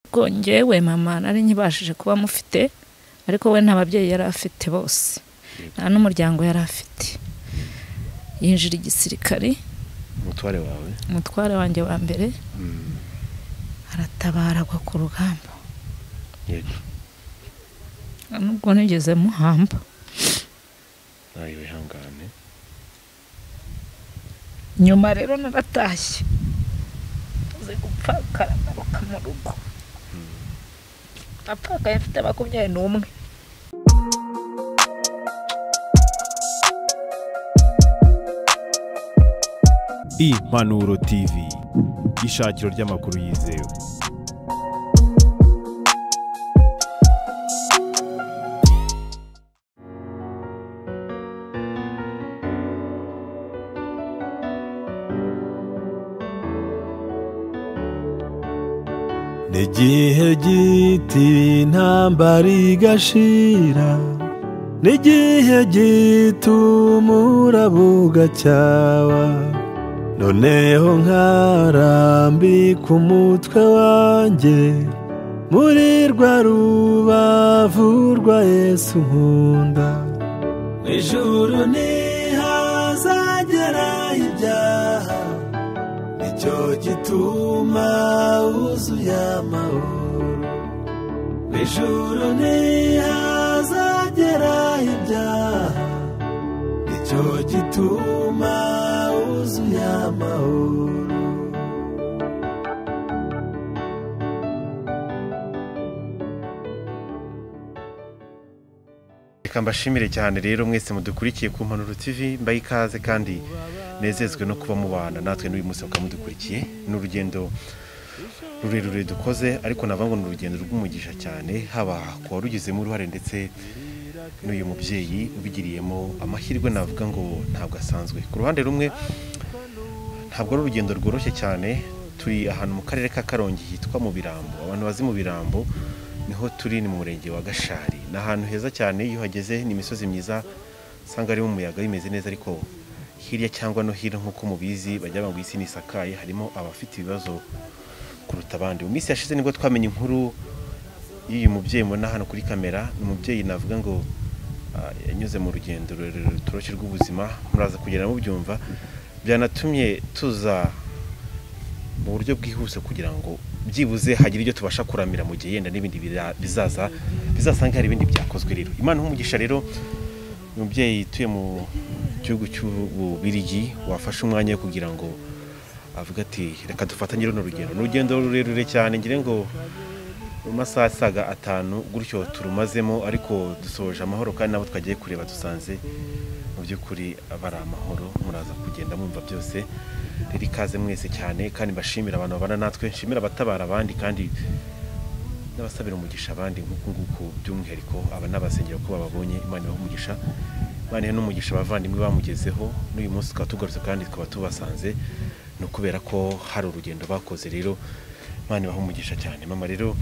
Ko njyewe mama nari nkibashije kuba mufite, ariko we nta babyeyi yari afite bose, nta n'umuryango yari afite. Yinjira igisirikari, umutware wawe, umutware wanjye wa mbere, aratabara agwa ku rugamba. Yego. Nubwo nigeze muhamba. Nawe wihangane. Nyuma rero naratashye, maze gupfa karagaruka mu rugo. Apfakaye mfite 21. Impanuro TV, ishakiro ry'amakuru yizewe. N'igihe giti intambara igashira, n'igihe gitumura bugacyawa, noneho nkarambika umutwe wanjye muri rwa rubavu rwa Yesu nkunda. Mw'ijuru ntihazagera ibyaha, nicyo gituma wuzuye amahoro. Mw'ijuru ntihazagera ibyaha, nicyo gituma wuzuye amahoro. Reka mbashimire cyane rero mwese mudukurikiye ku Mpanuro TV, mbaye ikaze kandi nezezwe no kuba mubana natwe n'uyu munsi mukamudukurikiye. Ni urugendo rurerure dukoze, ariko navuga ngo ni urugendo rw'umugisha cyane, haba ku warugizemo uruhare ndetse n'uyu mubyeyi ubigiriyemo amahirwe, navuga ngo ntabwo asanzwe. Ku ruhande rumwe ntabwo ari urugendo rworoshye cyane, turi ahantu mu karere ka Karongi hitwa mu Birambo. Abantu bazi mu Birambo niho turi, ni mu murenge wa Gashari. Ni ahantu heza cyane, iyo uhageze ni imisozi myiza, usanga harimo umuyaga bimeze neza, ariko hirya cyangwa no hino nk'uko mubizi bajya ngo isi nisakaye, harimo abafite ibibazo kuruta abandi. Mu minsi yashize nibwo twamenye inkuru y'uyu mubyeyi mubona hano kuri kamera. Ni umubyeyi navuga ngo yanyuze mu rugendo rurerure rutoroshye rw'ubuzima, muraza kugenda mubyumva. Byanatumye tuza mu buryo bwihuse kugira ngo byibuze hagire ibyo tubasha kuramira mu gihe yenda n'ibindi bizaza bizasanga hari ibindi byakozwe. Rero Imana umugisha rero umubyeyi utuye mu gihugu cy'Ububirigi wafashe umwanya kugira ngo avuga ati reka dufatanye runo rugendo. Ni urugendo rurerure cyane, ngire ngo mu masaha asaga 5 gutyo turumazemo, ariko dusoje amahoro kandi nabo twagiye kureba dusanze mu by'ukuri bari amahoro. Muraza kugenda mwumva byose. Rero ikaze mwese cyane, kandi mbashimira abantu babana natwe, nshimira abatabara abandi kandi n'abasabira umugisha abandi nk'uku nguku, by'umwihariko aba n'abasengera ko bababonye. Imana ibahe umugisha, Imana ihe n'umugisha abavandimwe bamugezeho. N'uyu munsi tukaba tugarutse kandi tukaba tubasanze, ni ukubera ko hari urugendo bakoze. Rero Imana ibahe umugisha cyane. Mama rero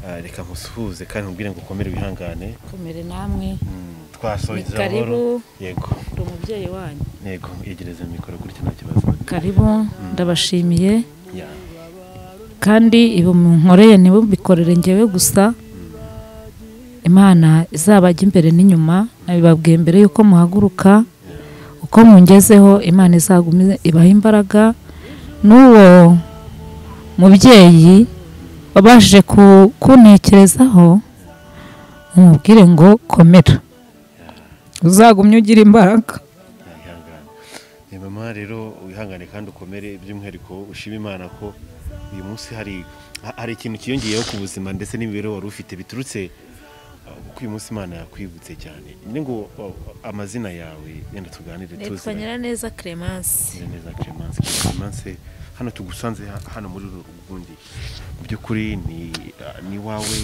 reka nkusuhuze kandi nkubwire ngo ukomere wihangane. Komere namwe. Twasoje amahoro. Yego. Ndi umubyeyi wanyu. Yego, yegereze mikoro gutya nta kibazo. Karibu, ndabashimiye. Kandi ibi munkoreye ntibubikorere njyewe gusa, Imana izabajya imbere n'inyuma. Nabibabwiye mbere yuko muhaguruka, uko mungezeho Imana izagumize ibaha imbaraga. N'uwo mubyeyi wabashije kuntekerezaho, umubwire ngo komera, uzagumye ugira imbaraga. Mama rero wihangane kandi ukomere, by'umwihariko ushima Imana ko uyu munsi hari ikintu kiyongeyeho ku buzima ndetse n'imibereho wari ufite biturutse kuko uyu munsi Imana yakwibutse cyane. Nyine ngo amazina yawe yenda tuganire tuzi. Nitwa Nyiraneza Clemence. Nyiraneza Clemence. Clemence, hano tugusanze hano muri uru rugundi, mu by'ukuri ni wawe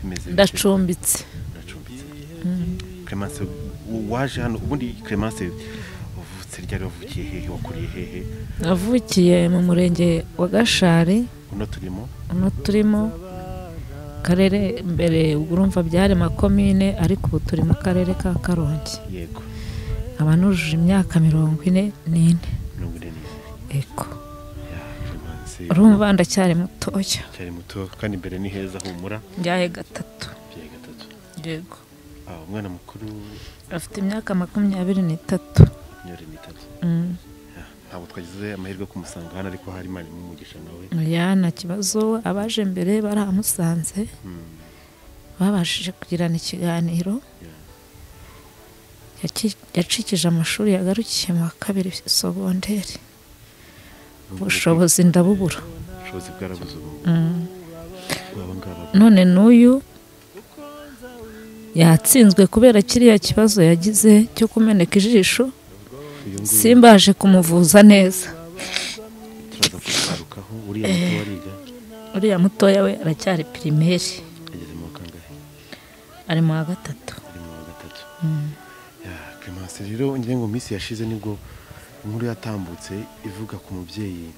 bimeze? Ndacumbitse. Ndacumbitse. Clemence, waje hano ubundi Clemence uvutse ryari, wavukiye hehe, wakuriye hehe? Navukiye mu murenge wa Gashari, uno turimo karere mbere urumva byari makomine, ariko ubu turi mu karere ka Karongi. Yego. Nkaba nujuje imyaka 44. 44. Ego. Ya Clemence, Clemence, Urumva ndacyari mutoya. Cyari muto kandi imbere ni heza, humura. Mbyaye gatatu. Mbyaye gatatu. Yego. Umwana mukuru afite imyaka 23. 23. Ntabwo twagize amahirwe kumusanga hano, ariko hari Imana imumugisha nawe. Oya, nta kibazo, abaje mbere baramusanze. Babashije kugirana ikiganiro. Yacikije amashuri, yagarukiye mu wa 2 sogonderi. Ubushobozi ndabubura. Ubushobozi bwarabuze ubu. None n'uyu yatsinzwe kubera kiriya kibazo yagize cyo kumeneka ijisho. Simbaje kumuvuza neza. Turaza kugarukaho. Uriya muto wariga? Uriya mutoya we aracyari primaire. Ageze mu kangahe? Ari mu wa 3. Ari mu wa 3. Ya Clemence, rero ngiye ngo minsi yashize nibwo inkuru yatambutse ivuga ku mubyeyi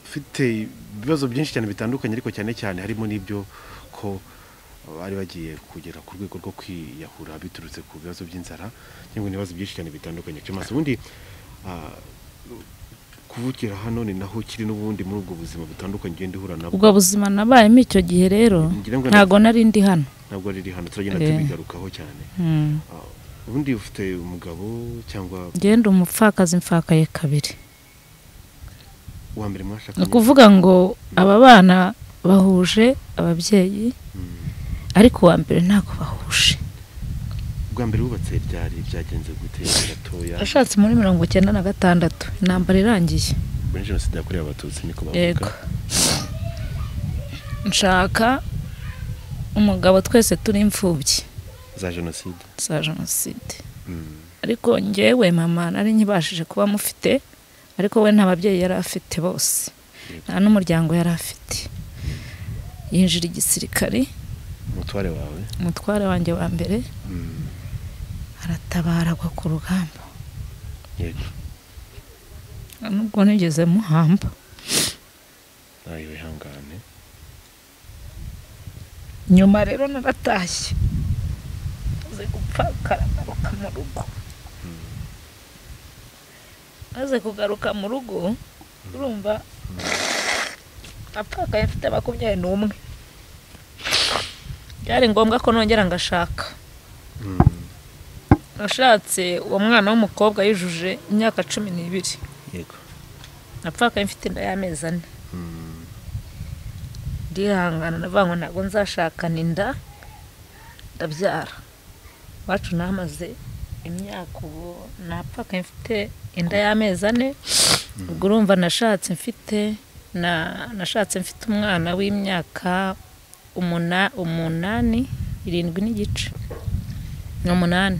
ufite ibibazo byinshi cyane bitandukanye, ariko cyane cyane harimo n'ibyo ko bari bagiye kugera ku rwego rwo kwiyahura biturutse ku bibazo by'inzara cyangwa ibibazo byinshi cyane bitandukanye. Clemence, ubundi kuvukira hano ni naho kiri n'ubundi muri ubwo buzima butandukanye ugenda uhura nabwo. Ubwo buzima nabayemo icyo gihe rero ntago nari ndi hano. Ntabwo ari hano, turagenda tubigarukaho cyane. Ubundi ufite umugabo cyangwa? Ngenda umupfakazi, mfakaye kabiri. Uwa mbere mwashakanye? Ni ukuvuga ngo aba bana bahuje ababyeyi, ariko uwa mbere ntabwo bahuje. Ubwa mbere wubatse ryari, byagenze gute gatoya? Ashatse muri 96, intambara irangiye. Muri jenoside yakorewe Abatutsi niko bavuga. Yego. Nshaka umugabo twese turi imfubyi za jenoside. Za jenoside. Ariko njyewe mama nari nkibashije kuba mufite, ariko we nta babyeyi yari afite bose. Nta n'umuryango yari afite. Yinjira igisirikari. Umutware wawe? Umutware wanjye wa mbere. Aratabara agwa ku rugamba. Yego. Nubwo nigeze muhamba. Nawe wihangane. Nyuma rero naratashye. Maze gupfa karagaruka mu rugo. Maze kugaruka mu rugo, urumva apfakaye mfite 21. Byari ngombwa ko nongera ngashaka. Nashatse uwo mwana w'umukobwa yujuje imyaka 12. Yego. Napfakaye mfite inda y'amezi 4. Ndihangana ndavuga ngo ntabwo nzashakana inda, ndabyara. Iwacu namaze imyaka ubu napfakaye mfite inda y'amezi 4. Ubwo urumva nashatse mfite nashatse mfite umwana w'imyaka 8, 7 n'igice. Ni 8.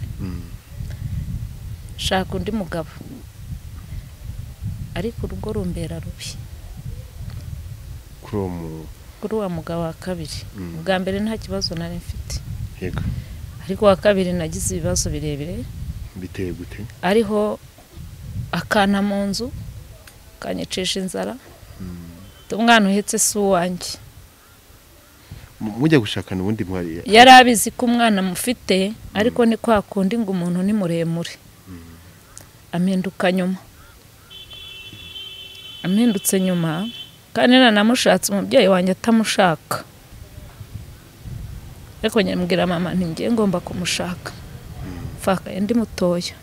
Shaka undi mugabo, ariko urugo rumbera rubi. Kuri uwo mugabo wa kabiri. Ubwa mbere nta kibazo nari mfite. Yego. Ariko wa kabiri nagize ibibazo birebire. Biteye gute? Ariho akana mu nzu kanyicisha inzara. Umwana uhetse si uwanjye. Mujya gushakana ubundi mwari yari abizi ko umwana mufite, ariko ni kwa kundi ngo umuntu ni muremure. Ampinduka nyuma. Ampindutse nyuma kandi nanamushatse umubyeyi wanjye atamushaka. Ariko nyambwira mama nti ngiye ngomba kumushaka. Mfakaye ndi mutoya.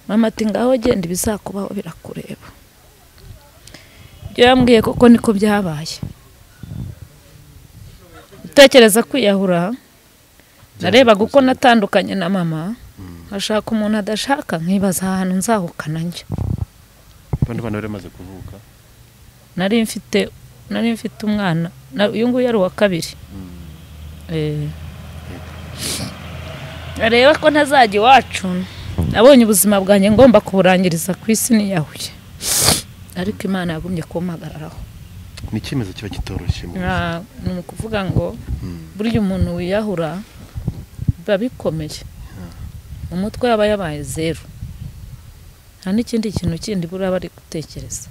Mama ati ngaho genda ibizakubaho birakureba. Ibyo yambwiye koko niko byabaye. Gutekereza kwiyahura, narebaga uko natandukanye na mama, nkashaka umuntu adashaka, nkibaza ahantu nzahukana njya. Bano bana bari bamaze kuvuka? Nari mfite umwana, uyu nguyu yari uwa kabiri. Areba ko ntazajya iwacu, nabonye ubuzima bwanjye ngomba kuburangiriza ku isi niyahuye. Ariko Imana yagumye kumpagararaho. Ni icyemezo kiba kitoroshye mu buzima. Ni ukuvuga ngo burya umuntu wiyahura biba bikomeye. Mu mutwe yaba yabaye zero. Nta n'ikindi kintu kindi buriya bari gutekereza.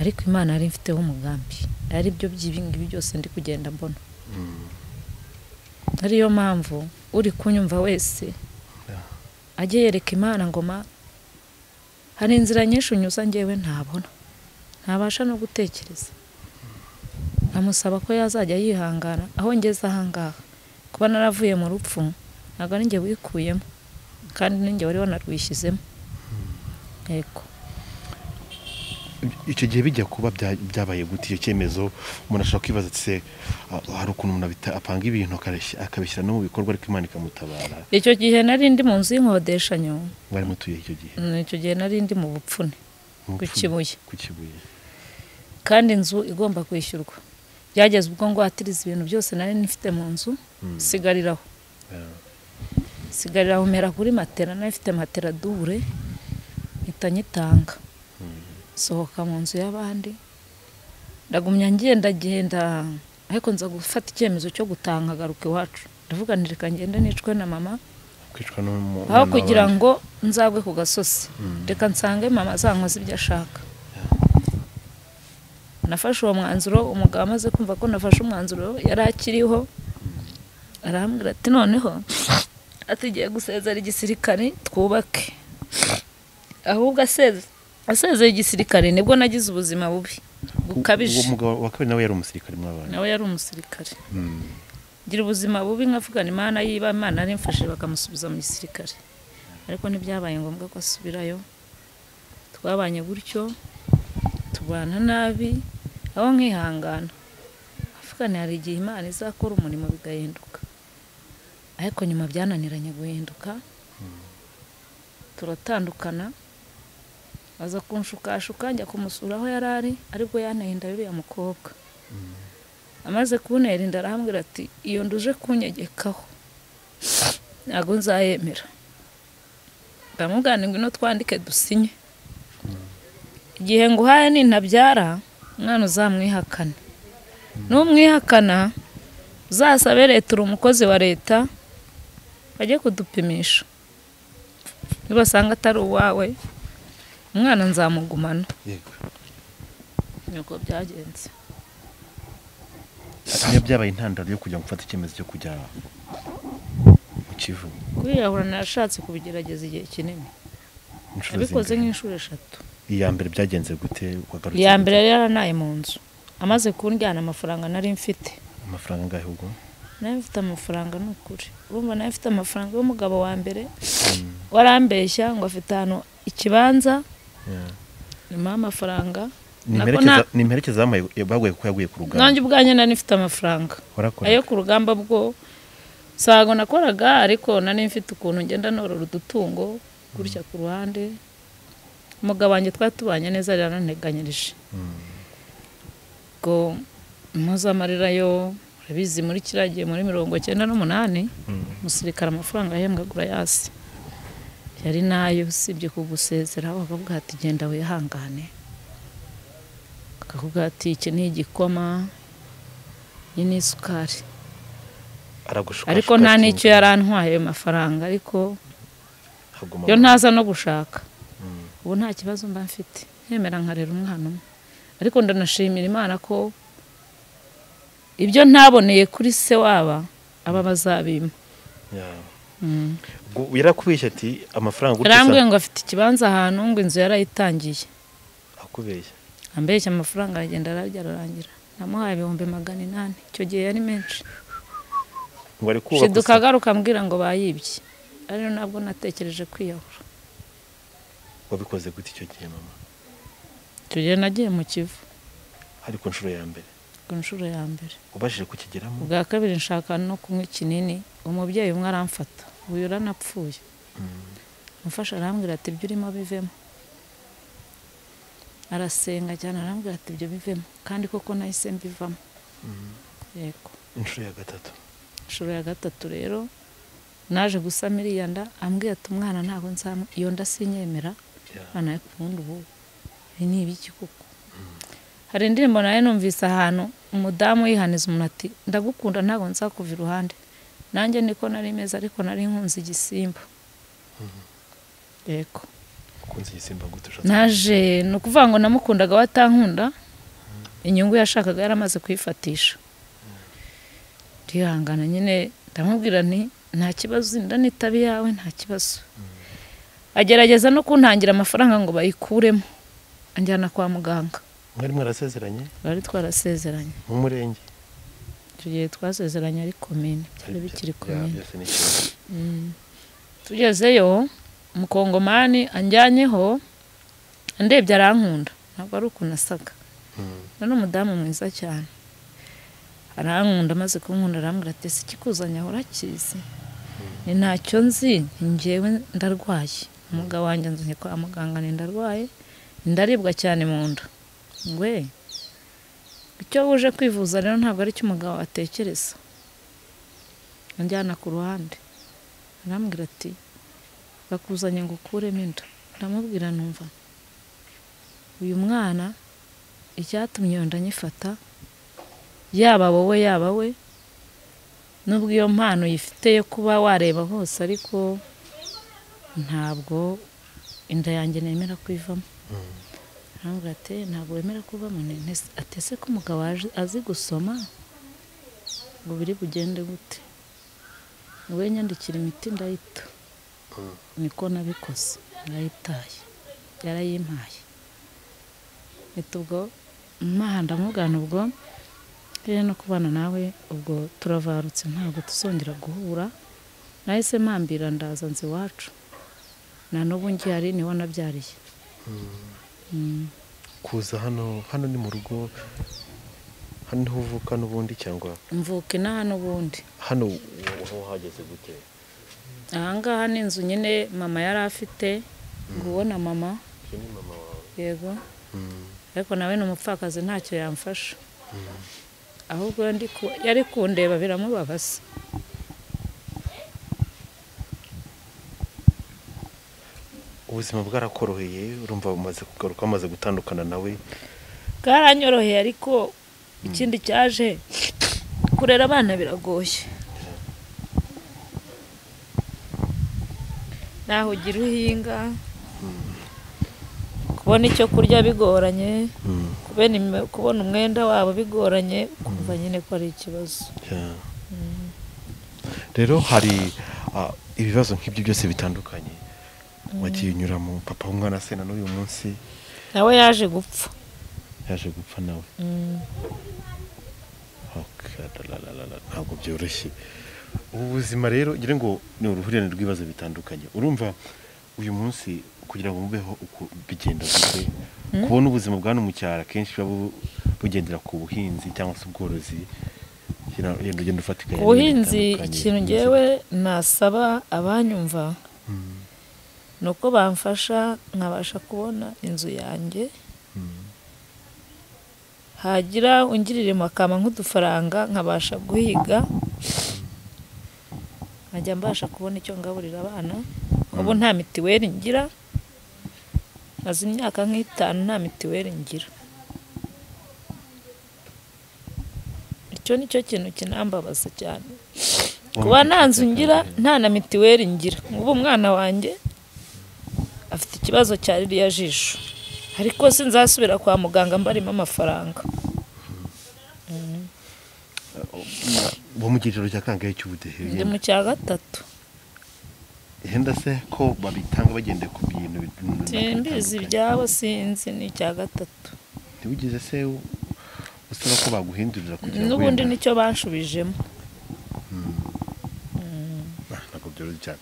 Ariko Imana yari imfiteho umugambi. Ari byo by'ibingibi byose ndi kugenda mbona. Ariyo mpamvu uri kunyumva wese ajye yereka Imana ngo ma hari inzira nyinshi unyuza njyewe ntabona. Ntabasha no gutekereza. Amusaba ko yazajya yihangana aho ngeze ahangaha. Kuba naravuye mu rupfu ntabwo ari njye wikuyemo kandi ninjye wari wanarwishyizemo. Yego. Icyo gihe bijya kuba byabaye gute icyo cyemezo? Umuntu ashobora kwibaza ati se hari ukuntu umuntu apanga ibintu akabishyira no mu bikorwa ariko Imana ikamutabara. Icyo gihe nari ndi mu nzu y'inkodeshanyo. Mwari mutuye icyo gihe? Icyo gihe nari ndi mu Bupfune ku Kibuye. Ku Kibuye. Kandi inzu igomba kwishyurwa. Byageze ubwo ngwatiriza ibintu byose nari nifite mu nzu, sigariraho. Sigariraho mera kuri matera, nari mfite matera dubure mpita nyitanga. Sohoka mu nzu y'abandi, ndagumya ngenda genda, ariko nza gufata icyemezo cyo gutanga garuka iwacu. Ndavuga nti reka ngende nicwe na mama, kwicwa n'umwana aho kugira ngo nzagwe ku gasozi, reka nsange mama azankoze ibyo ashaka. Nafashe uwo mwanzuro, umugabo amaze kumva ko nafashe umwanzuro yari akiriho, arambwira ati noneho atigiye gusezera igisirikare twubake. Ahubwo asezeye igisirikare nibwo nagize ubuzima bubi bukabije. Uwo mugabo wa kabiri nawe yari umusirikare mwabana? Nawe yari umusirikare. Ngira ubuzima bubi nkavugana Imana yiba Imana ari mfashe bakamusubiza mu gisirikare. Ariko ntibyabaye ngombwa ko asubirayo. Twabanye gutyo, tubana nabi, aho nkihangana. Avugana hari igihe Imana izakora umurimo bigahinduka. Ariko nyuma byananiranye guhinduka. Turatandukana. Aza kunshukashuka njya kumusura aho yari ari, aribwo yanteye inda y'uriya mukobwa. Amaze kuntera inda arambwira ati iyo nduje kunyegekaho ntabwo nzayemera. Ndamubwira ngo ino twandike dusinye. Igihe nguhaye nintabyara umwana uzamwihakana. Numwihakana uzasabe leta, uri umukozi wa leta, bajye kudupimisha. Nibasanga atari uwawe umwana nzamugumana. Yego. Nuko byagenze. Iyo byabaye intandaro yo kujya gufata icyemezo cyo kujya mu Kivu. Kwiyahura nashatse kubigerageza igihe kinini. Nabikoze nk'inshuro 3. Iya mbere byagenze gute? Wagarutse? Iya mbere yari yaranaye mu nzu. Amaze kunjyana amafaranga nari mfite. Amafaranga angahe ubwo? Nari mfite amafaranga n'ukuri. Urumva nari mfite amafaranga y'umugabo wa mbere. Warambeshya ngo afite ahantu ikibanza. Nyuma amafaranga ni imperekeza bamaye baguye kuko yaguye ku rugamba. Nanjye ubwanjye nari mfite amafaranga ayo ku rugamba bwo sago nakoraga, ariko nari mfite ukuntu ngenda norora udutungo gutya ku ruhande. Umugabo wanjye twatubanye neza yaranteganyirije. Go mpuzamarira yo urabizi muri kiragiye muri 98 umusirikare amafaranga ahembwa agura yasi. Yari nayo usibye kugusezera bakavuga ati genda wihangane. Akavuga ati iki ni igikoma, iyi ni isukari. Ariko nta n'icyo yarantwaye ayo mafaranga, ariko yo ntaza no gushaka. Ubu nta kibazo mba mfite, nkemera nkarera umwana umwe. Ariko ndanashimira Imana ko ibyo ntaboneye kuri se waba aba bazabima. Yarakubeshya ati amafaranga gutya? Yarambwiye ngo afite ikibanza ahantu ngo inzu yarayitangiye. Akubeshya? Ambeshya amafaranga aragenda ararya ararangira. Namuhaye 800,000 icyo gihe yari menshi. Ngo ari kubaka. Shiduka agaruka ambwira ngo bayibye. Ariko nabwo natekereje kwiyahura. Wabikoze gute icyo gihe mama? Icyo gihe nagiye mu Kivu. Ariko inshuro ya mbere? Ku nshuro ya mbere. Ubashije kukigeramo? Ubwa kabiri nshaka no kunywa ikinini, umubyeyi umwe aramfata. Ubu yaranapfuye. Amfasha arambwira ati ibyo urimo bivemo. Arasenga cyane arambwira ati ibyo bivemo, kandi koko nahise mbivamo. Yego. Inshuro ya gatatu. Inshuro ya gatatu rero naje gusama iriya nda, ambwira ati umwana ntabwo nzamu, iyo nda sinyemera. Bana ubundi ubu ni ibiki koko? Hari indirimbo nayo numvise ahantu umudamu yihaniza umuntu ati ndagukunda ntabwo nzakuva iruhande. Nanjye niko nari meza ariko nari nkunze igisimba. Yego. Ukunze igisimba gute ushatse? Naje ni ukuvuga ngo namukundaga watankunda, inyungu yashakaga yaramaze kuyifatisha. Ndihangana nyine ndamubwira nti nta kibazo inda nitabi yawe nta kibazo. Agerageza no kuntangira amafaranga ngo bayikuremo, anjyana kwa muganga. Mwari mwarasezeranye? Bari twarasezeranye mu murenge. Icyo gihe twasezeranye ari komine, byari bikiri komine. Tugezeyo umukongomani anjyanyeho andebye arankunda, ntabwo ari ukuntu asaga. None umudamu mwiza cyane arankunda, amaze kunkunda arambwira ati ese ikikuzanye aho urakizi? Ni ntacyo nzi, njyewe ndarwaye, umugabo wanjye nzanye kwa muganga ni ndarwaye, ndaribwa cyane mu nda. Ngwe icyo uje kwivuza rero ntabwo ari cyo umugabo atekereza. Anjyana ku ruhande arambwira ati bakuzanye ngo ukuremo inda. Ndamubwira numva uyu mwana icyatumye iyo nda nyifata, yaba wowe yaba we, nubwo iyo mpano yifite yo kuba wareba hose, ariko ntabwo inda yanjye nemera kwivamo. Arambwira ati ntabwo wemera kuvamo? Atese ko umugabo azi gusoma ngo biri bugende gute? We nyandikira imiti ndayita. Niko nabikoze, ndayitaye, yarayimpaye. Ubwo mpahanda mugana ubwo rero no kubana nawe ubwo turavarutse, ntabwo tuzongera guhura. Nahise mpambira ndaza nzi iwacu, na n'ubu ngihari niho nabyariye. Kuza hano, hano ni mu rugo, hano niho uvuka n'ubundi cyangwa? Mvuka inaha n'ubundi. Hano wahageze gute? Ahangaha ni inzu nyine mama yari afite, ngubona mama. Ni mama wawe? Yego. Ariko nawe ni umupfakazi ntacyo yamfasha. Ahubwo yari kundeba biramubabaza. Ubuzima bwarakoroheye, urumva umaze kugaruka, umaze gutandukana nawe? Bwaranyoroheye, ariko ikindi cyaje kurera abana biragoye. Naho ugira uhinga, kubona icyo kurya bigoranye, kubona umwenda wabo bigoranye, kumva nyine ko ari ikibazo. Rero hari ibibazo nk'ibyo byose bitandukanye wagiye unyuramo. Papa w'umwana se na n'uyu munsi nawe yaje gupfa. Yaje gupfa nawe. Ntabwo byoroshye ubu buzima rero, ngira ngo ni uruhurirane rw'ibibazo bitandukanye. Urumva uyu munsi kugira ngo mubeho uko bigenda gute, kubona ubuzima bwa mu cyaro akenshi buba bugendera ku buhinzi cyangwa se ubworozi. Ubuhinzi, ikintu ngewe nasaba abanyumva ni uko bamfasha nkabasha kubona inzu yanjye, hagira ungirira amakama nk'udufaranga nkabasha guhiga, nkajya mbasha kubona icyo ngaburira abana. Ubu nta mitiweli ngira, maze imyaka nk'itanu nta mitiweli ngira. Icyo nicyo kintu kinambabaza cyane, kuba nta nzu ngira, nta na mitiweli ngira. Ubu umwana wanjye afite ikibazo cya ririya jisho, ariko sinzasubira kwa muganga mbarimo amafaranga. Bo mu cyiciro cya kangahe cy'ubudehe? Ndi mu cya gatatu. Henda se ko babitanga bagendeye ku bintu simbizi ibyabo, sinzi, ni icya gatatu. Ntiwigeze se usaba ko baguhindurira kugira ngo n'ubundi nicyo banshubijemo? Ntabwo byoroshye cyane.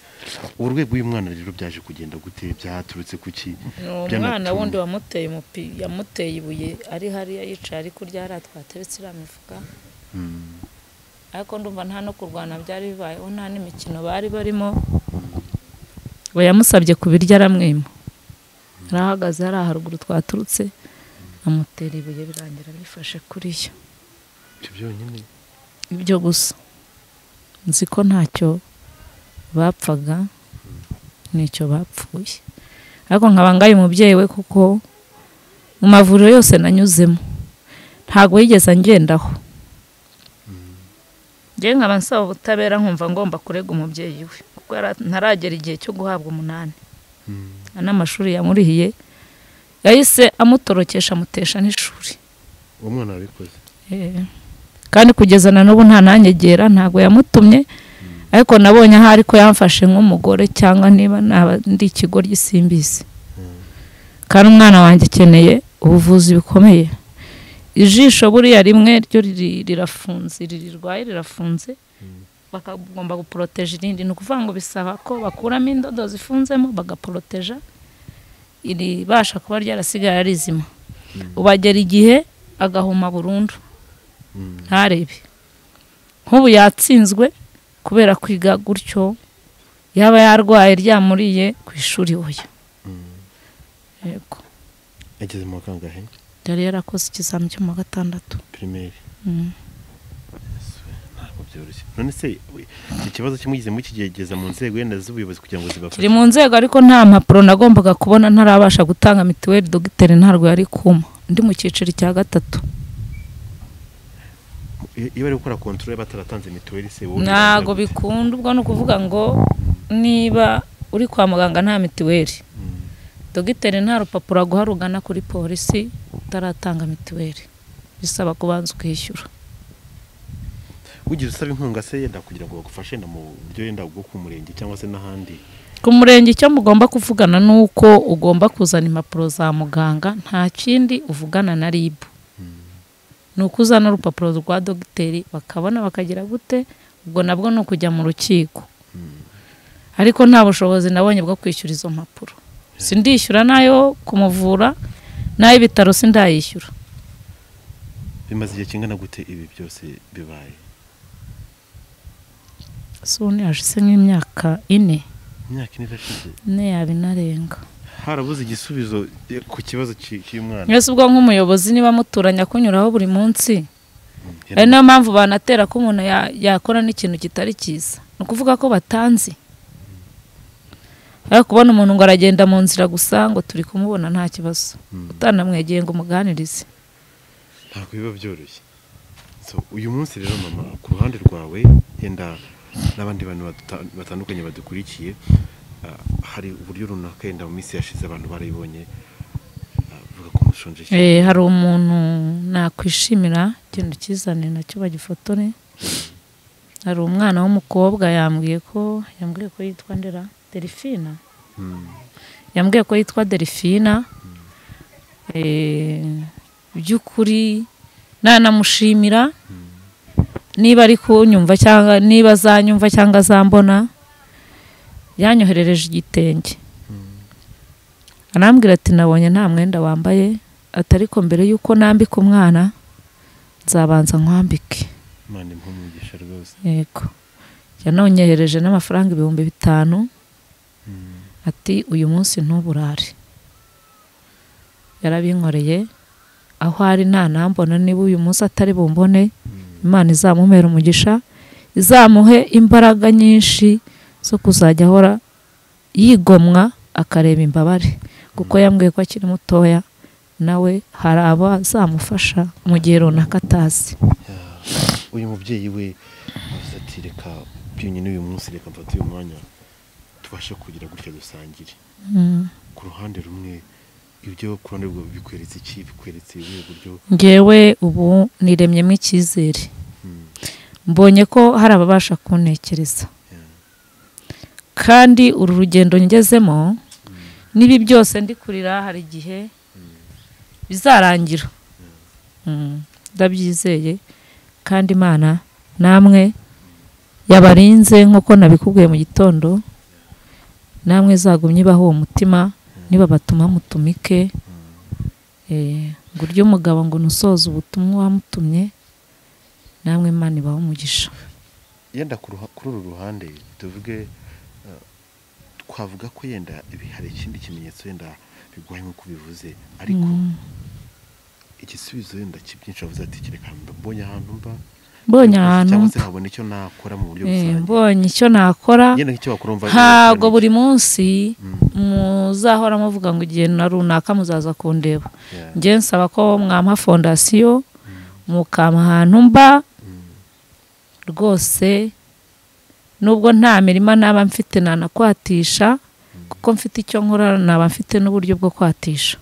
Uburwayi bw'uyu mwana rero byaje kugenda gute? Byaturutse kuki? Umwana wundi wamuteye umupira, yamuteye ibuye ari hariya yicaye ari kurya, hariya twateretse iriya mifuka. Ariko ndumva nta no kurwana byari bibayeho, nta n'imikino bari barimo. We yamusabye kubirya aramwima, arahagaze hariya haruguru twaturutse, amutera ibuye birangira bifashe kuriya. Ibyo byonyine? Ibyo gusa. Nzi ko ntacyo bapfaga nicyo bapfuye, ariko nkaba ngaye umubyeyi we, kuko mu mavuriro yose nanyuzemo ntabwo yigeze angendaho. Njye nkaba nsaba ubutabera, nkumva ngomba kurega umubyeyi we, kuko ntaragera igihe cyo guhabwa 8. N'amashuri yamurihiye yahise amutorokesha, amutesha n'ishuri. Uwo mwana wabikoze? Kandi kugeza na n'ubu nta nanyegera, ntabwo yamutumye, ariko nabonye ahari ko yamfashe nk'umugore, cyangwa niba naba ndi ikigoryi simbizi. Kandi umwana wanjye akeneye ubuvuzi bukomeye. Ijisho buriya rimwe ryo rirafunze, rirwaye rirafunze, bakagomba guporoteja irindi. Ni ukuvuga ngo bisaba ko bakuramo indodo zifunzemo bagaporoteja iribasha kuba ryarasigaye ari rizima. Ubagera igihe agahuma burundu ntarebe. Nk'ubu yatsinzwe kubera kwiga gutyo, yaba yarwaye ryamuriye ku ishuri oya. Yego. Yageze mu kangahe? Yari yarakoze ikizami cyo mu 6 primaire. Ntabwo byoroshye. None se iki kibazo kimugize mu kigegeza mu nzego yenda z'ubuyobozi kugira ngo zibafashe? Kiri mu nzego ariko nta mpapuro nagombaga kubona ntarabasha gutanga mituweli, dogiteri ntarwo yari kuma. Ndi mu cyiciro cya 3. Iyo bari gukora control bataratanze mituweli se wowe ntago bikunda. Ubwo no kuvuga ngo niba uri kwa muganga nta mituweli, dogiteri nta rupapuro aguha rugana kuri polisi utaratanga mituweli, bisaba kubanza ukishyura. Ugize usaba inkunga se yenda kugira ngo bagufashe na mu buryo yenda bwo ku murenge cyangwa se n'ahandi? Ku murenge icyo mugomba kuvugana nuko ugomba kuzana impapuro za muganga, nta kindi uvugana na RIB. Nuko uzana urupapuro rwa dogiteri bakabona bakagira gute, ubwo nabwo ni ukujya mu rukiko. Ariko nta bushobozi nabonye bwo kwishyura izo mpapuro. Sindishyura nayo kumuvura, nayo ibitaro sindayishyura. Bimaze igihe kingana gute ibi byose bibaye? Soni ashize nk'imyaka 4. Imyaka 4 irashize. Ne yabinarenga. Harabuze igisubizo ku kibazo cy'umwana. Mwese ubwo nk'umuyobozi niba muturanya kunyuraho buri munsi, ari nayo mpamvu banatera ko umuntu yakora n'ikintu kitari cyiza. Ni ukuvuga ko batanzi. Ariko kubona umuntu ngo aragenda mu nzira gusa ngo turi kumubona nta kibazo, utanamwegeye ngo umuganirize, ntabwo biba byoroshye. So uyu munsi rero mama, ku ruhande rwawe yenda n'abandi bantu batandukanye badukurikiye, hari uburyo runaka yenda mu minsi yashize abantu barayibonye bavuga ko mushonje cyane. Hari umuntu nakwishimira ikintu kizane nacyo bagifotore. Hari umwana w'umukobwa yambwiye ko yitwa Ndera Delphina. Yambwiye ko yitwa Delphina. By'ukuri nanamushimira niba ari kunyumva cyangwa niba azanyumva cyangwa azambona. Yanyoherereje igitenge, arambwira ati nabonye nta mwenda wambaye, ati ariko mbere yuko nambika umwana nzabanza nkwambike. Imana imuhe umugisha rwose. Yego. Yanonyehereje n'amafaranga 5000, ati uyu munsi ntuburare. Yarabinkoreye aho ari nta nambona, niba uyu munsi atari bumbone, Imana izamumpera umugisha, izamuhe imbaraga nyinshi zo kuzajya ahora yigomwa akareba imbabare, kuko yambwiye ko akiri mutoya nawe hari abazamufasha mu gihe runaka atazi. Uyu mubyeyi we avuze ati reka byonyine uyu munsi reka mfate uyu mwanya tubashe kugira gutya dusangire. Ku ruhande rumwe ibyo ku ruhande rwo bikweretse iki, bikweretse ubuhe buryo? Ngewe ubu niremyemo icyizere, mbonye ko hari ababasha kuntekereza, kandi uru rugendo ngezemo nibi byose ndi kurira hari igihe bizarangira. Ndabyizeye kandi Imana namwe yabarinze nkuko nabikubwiye mu gitondo, namwe zagumye baho uwo mutima, niba batuma mutumike. Ngo uryo umugabo ngo nusoze ubutumwa wamutumye, namwe Imana ibaho umugisha. Yenda kuri uru ruhande tuvuge, twavuga ko yenda hari ikindi kimenyetso yenda biguhaye nkuko bivuze, ariko igisubizo yenda kibyinshi avuze ati kireka mbonye ahantu mba, mbonye ahantu cyangwa se nkabona icyo nakora mu buryo busanzwe, mbonye icyo nakora. Yenda icyo wakora umva ntago buri munsi muzahora muvuga ngo igihe na runaka muzaza kundeba. Nge nsaba ko mwampa fondasiyo, mukampa ahantu mba rwose, nubwo nta mirima naba mfite nanakwatisha, kuko mfite icyo nkora naba mfite n'uburyo bwo kwatisha.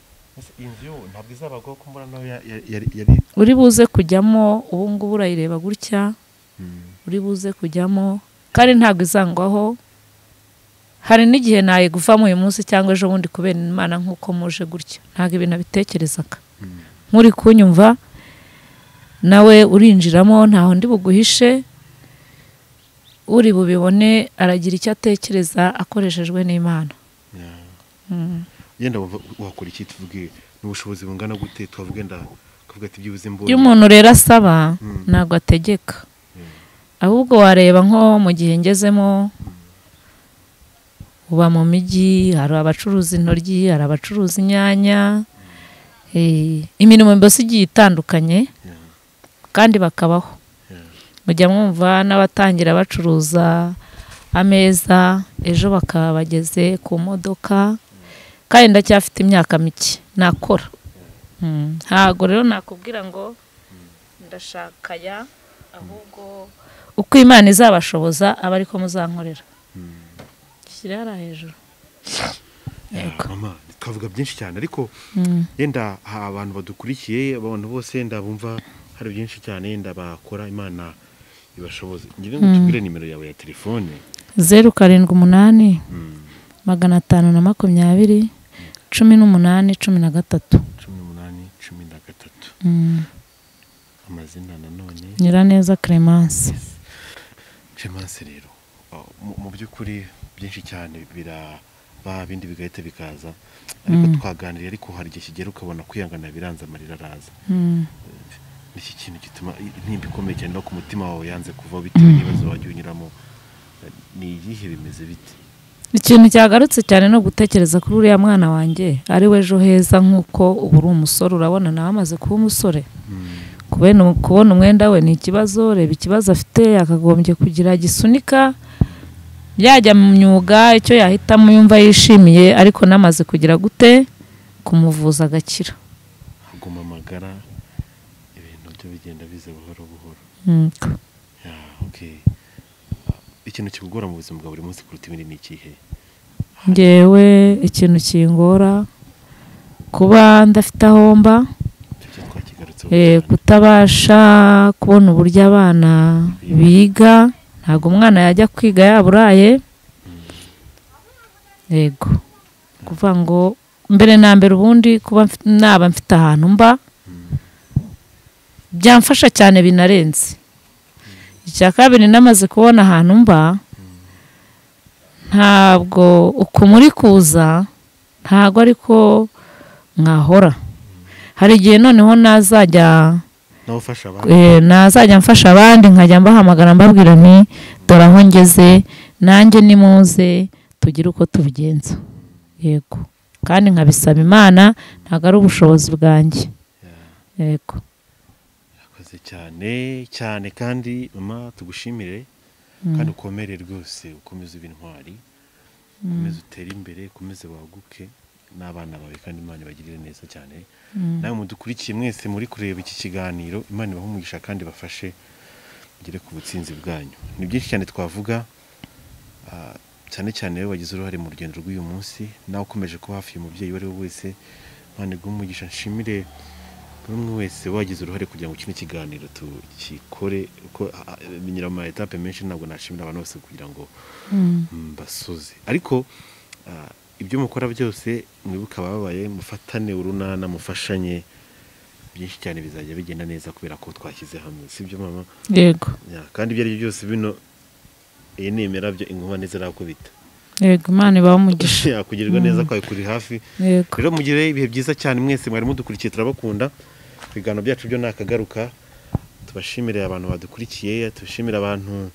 Uri buze kujyamo ubu ngubu urayireba gutya, uri buze kujyamo kandi ntabwo izangwaho. Hari n'igihe nayiguvamo uyu munsi cyangwa ejo bundi kubera Imana nkuko muje gutya, ntabwo ibintu abitekerezaga. Nkuri kunyumva Nawe urinjiramo ntaho ndi buguhishe, uri bubibone aragira icyo atekereza akoreshejwe n'Imana. Yenda wakora iki tuvuge n'ubushobozi bungana gute twavuge nda kuvuga ati byibuze mbonye. Iyo umuntu rero asaba ntabwo ategeka, ahubwo wareba nko mu gihe ngezemo uba mu mijyi hari abacuruza intoryi, hari abacuruza inyanya, imirimo mbese igiye itandukanye kandi bakabaho. Mujya mwumva n'abatangira bacuruza ameza ejo bakaba bageze ku modoka, kandi ndacyafite imyaka mike nakora. Ntago rero nakubwira ngo ndashaka ya, ahubwo uko Imana izabashoboza aba ariko muzankorera. Shyira hariya hejuru. Mama twavuga byinshi cyane ariko yenda abantu badukurikiye, abantu bose yenda bumva hari byinshi cyane yenda bakora, Imana ibashoboze. Ngira ngo tubwire nimero yawe ya telefone. 078 520 18 13. 18 13. Amazina nanone Nyiraneza Clemence. Clemence rero mu by'ukuri byinshi cyane biraba bindi bigahita bikaza, ariko twaganiriye, ariko hari igihe kigera ukabona kwihangana biranze, amarira araza. Niki kintu gituma intimba ikomeye cyane no ku mutima wawe yanze kuva bitewe n'ibibazo wagiye unyuramo, ni iyihe bimeze bite? Ikintu cyagarutse cyane no gutekereza kuri uriya mwana wanjye ari we ejo heza, nk'uko ubu uri umusore, urabona nawe amaze kuba umusore. Kubona umwenda we ni ikibazo, reba ikibazo afite, yakagombye kugira gisunika yajya mu myuga icyo yahitamo yumva yishimiye, ariko namaze kugira gute kumuvuza agakira. Haguma amagara, ibintu byo bigenda biza buhoro buhoro. Ikintu kikugora mu buzima bwa buri munsi kuruta ibindi ni ikihe? Ngewe ikintu kingora kuba ndafite aho mba, kutabasha kubona uburyo abana biga, ntabwo umwana yajya kwiga yaburaye. Yego, kuvuga ngo mbere na mbere ubundi kuba naba mfite ahantu mba byamfasha cyane binarenze. Icya kabiri namaze kubona ahantu mba, ntabwo uko muri kuza ntabwo ariko mwahora. Hari igihe noneho nazajya mfasha abandi, nkajya mbahamagara mbabwira nti dore aho ngeze, nanjye nimuze tugire uko tubigenza. Yego, kandi nkabisaba Imana, ntabwo ari ubushobozi bwanjye. Yego. Urakoze cyane cyane, kandi mama tugushimire, kandi ukomere rwose, ukomeze ube intwari, ukomeze utere imbere, ukomeze waguke n'abana bawe, kandi Imana ibagirire neza cyane. Nawe mudukurikiye mwese muri kureba iki kiganiro, Imana ibahe umugisha kandi bafashe mugere ku butsinzi bwanyu. Ni byinshi cyane twavuga, cyane cyane wowe wagize uruhare mu rugendo rw'uyu munsi, nawe ukomeje kuba hafi y'umubyeyi uwo ari we wese, Imana iguhe umugisha. Nshimire buri umwe wese wagize uruhare kugira ngo kino kiganiro tukikore, uko binyura mu etape menshi, ntabwo nashimira abantu bose kugira ngo mbasoze, ariko ibyo mukora byose mwibuka abababaye, mufatane urunana, mufashanye, byinshi cyane bizajya bigenda neza kubera ko twashyize hamwe, sibyo mama? Yego. Kandi ibyo ari byo byose bino iyi nemera byo inkuba neza irakubita. Yego, Imana ibahe umugisha. Kugirirwa neza kwawe kuri hafi. Rero mugire ibihe byiza cyane mwese mwari mudukurikiye, turabakunda. Ibiganiro byacu byo nakagaruka. Tubashimire abantu badukurikiye, tubashimire abantu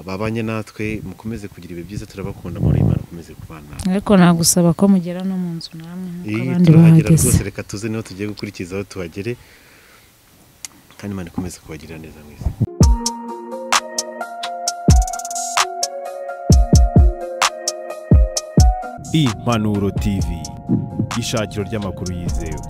babanye natwe, mukomeze kugira ibihe byiza, turabakunda, muri Imana mukomeze kubana. Ariko nagusaba ko mugera no mu nzu namwe nkuko abandi bahageze. Rwose reka tuze niho tugiye gukurikiza aho tuhagere, kandi Imana ikomeze kubagirira neza mwese. Impanuro TV, ishakiro ry'amakuru yizewe.